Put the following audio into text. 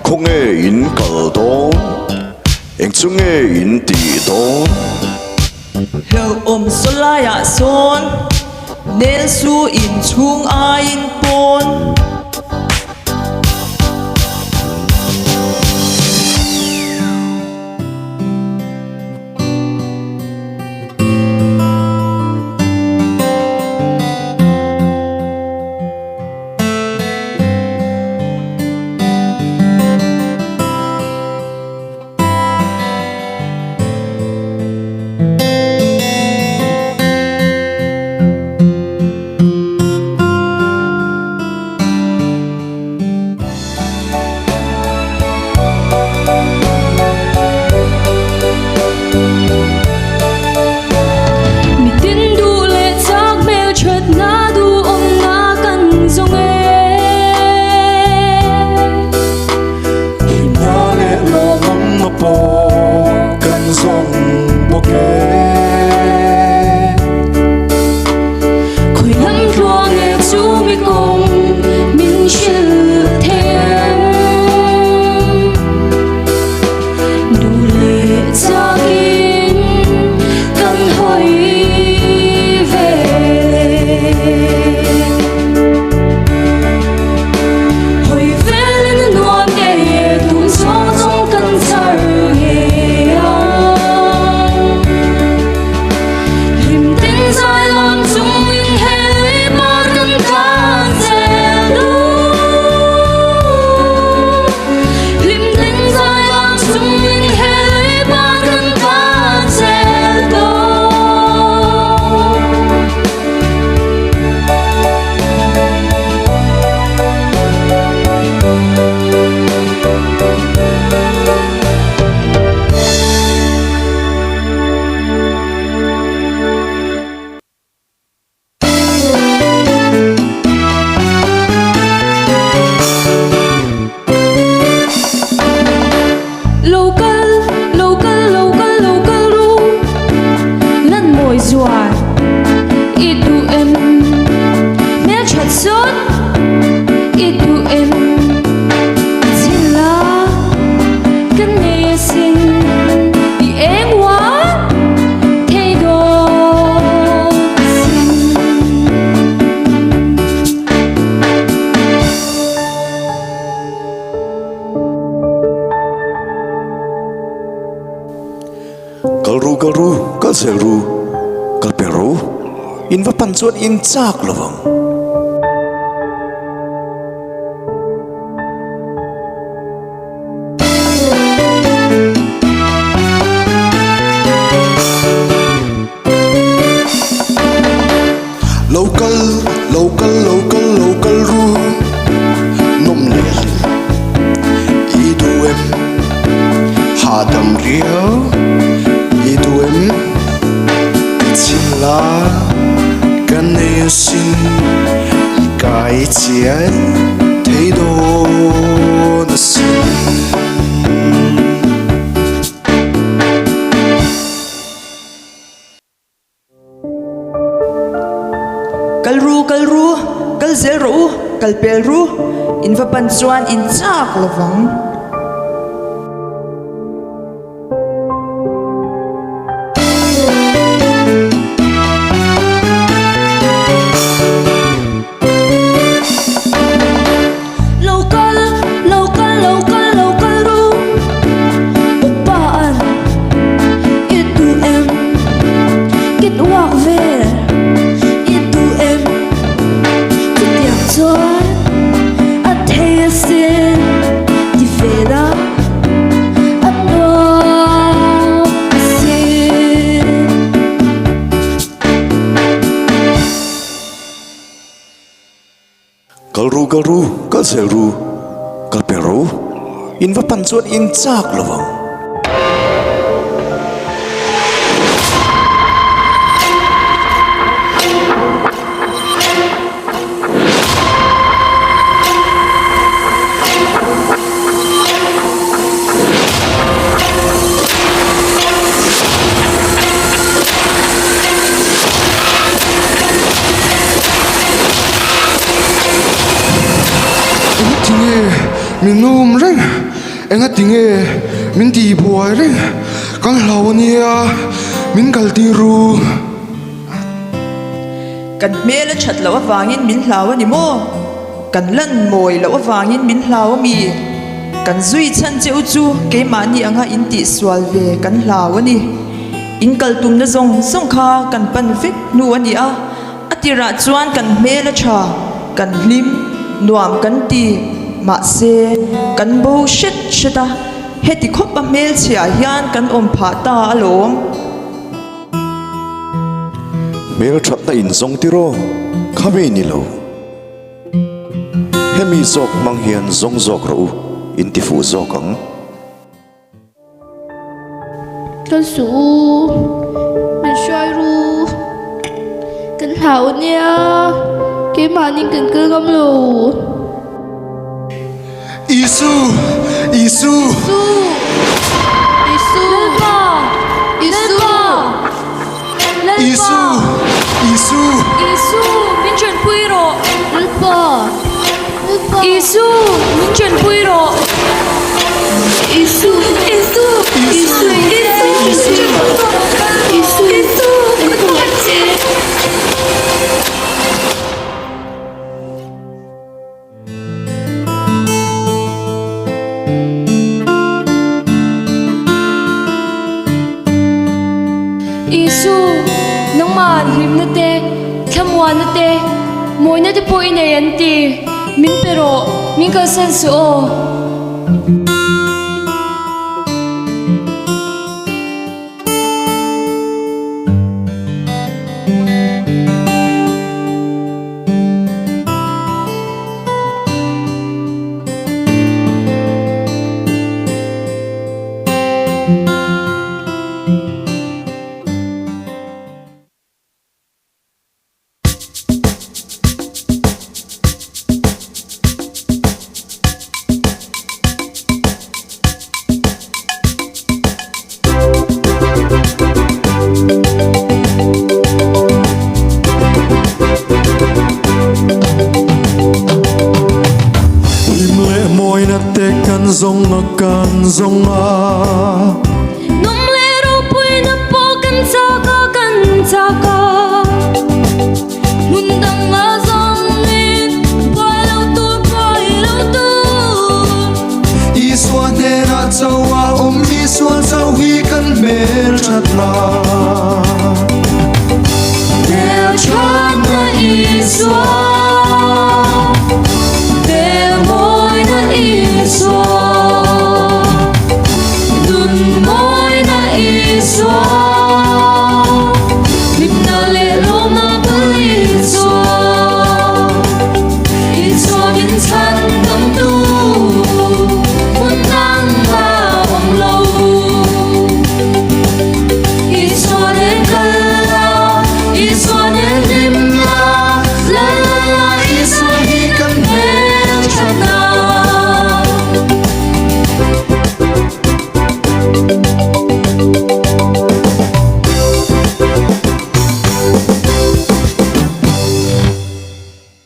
Khawnge in kal dawn? Eng chu nge in tih dawn? Hlauhawm sawlaiah sawn nel su inchhung aiin pawn. Mitin duh leh chak hmelthatna duhawmna kan zawng e. Hlimna leh lawmawmna pawh kan zawng bawk e. Khawi lam tluang nge chu mi kawng min hrilh thei em? Duh leh chakin kan hawi ve le. Hawi velin a nuam nge tun zawng zawng kan char ngei ang. Hlim ten zai lam chungin he par kan tlan zel duh. Hlim ten zai lam chungin he par kan tlan zel duh. Lo kal, lo kal, lo kal, lo kal ru Lan mawi zuar i duh em? Hmelthat sut i duh em? Chhil la kan nei asin i eng uar thei dawn asin. Kal ru kal ru, kal zel ru, kal pel ru, in va pan chuan in chak lo vang. Lo kal, lo kal, lo kal, lo kal ru, nawm leh hlim i duh em? Hahdam riau i duh em? Ti chhin la ka nei asin, i kai chiai thei dawn asin. Kal ru, kal ru, kal zel rawh u, kal pel ru, in va pan chuan in chak lo vang. Lo kal, lo kal, lo kal, lo kal ru Upa an i duh em? Kit uak vel i duh em? Chutiang chuan a thei asin ti vel a, a nuam asin. Kal ru kal ru, kal zel ru, kal pel ru, in va pan chuan in chak lo vang. Engtinge min um reng? Engati nge min tih buai reng? Kan hlau a nia, min kal tir ru. Kan hmel a that loh avangin min hlau a ni maw? Kan lan mawi loh avangin min hlau a mi? Kan zui chhan che u chu keimahni anga in tihsual ve kan hlau a ni. In kal tumna zawng zawng kha kan pan vek hnu a ni a, a tirah chuan kan hmel a tha, kan hlim, nuam kan ti, mahse kan bo hret hret a, heti khawp a hmelchhiah hian kan awm phah ta alawm. Hmelthatna in zawng tiraw? Khami ni lo. Hemi zawk hmang hian zawng zawk rawh u, in ti fuh zawk ang. Kal suh u, min hruai ru. Kan hlau ania, keimahni kan kal ngam lo. Isu! Isu! Isu! Isu! Lalpa! Isu! Lalpa! Lalpa! Isu! Isu! Isu! Min ṭanpui rawh! Lalpa! Lalpa! Isu! Min ṭanpui rawh! Isu! Isu! Isu! Isu! Min ṭanpui rawh! Isu! Isu! Ka hmangaih che! Isu, nangmah hlimna te, thlamuanna te, mawina te pawh i nei an ti. Min pe rawh, min kalsan suh aw. Hlim leh mawina te kan zawng a kan zawng a. Nawm leh ropuina pawh kan chak a kan chak a. Hmun dang a zawngin buai lo tur buai lo tur. Isua hnenah chauh a awm Isua chauh hi kan hmel that la.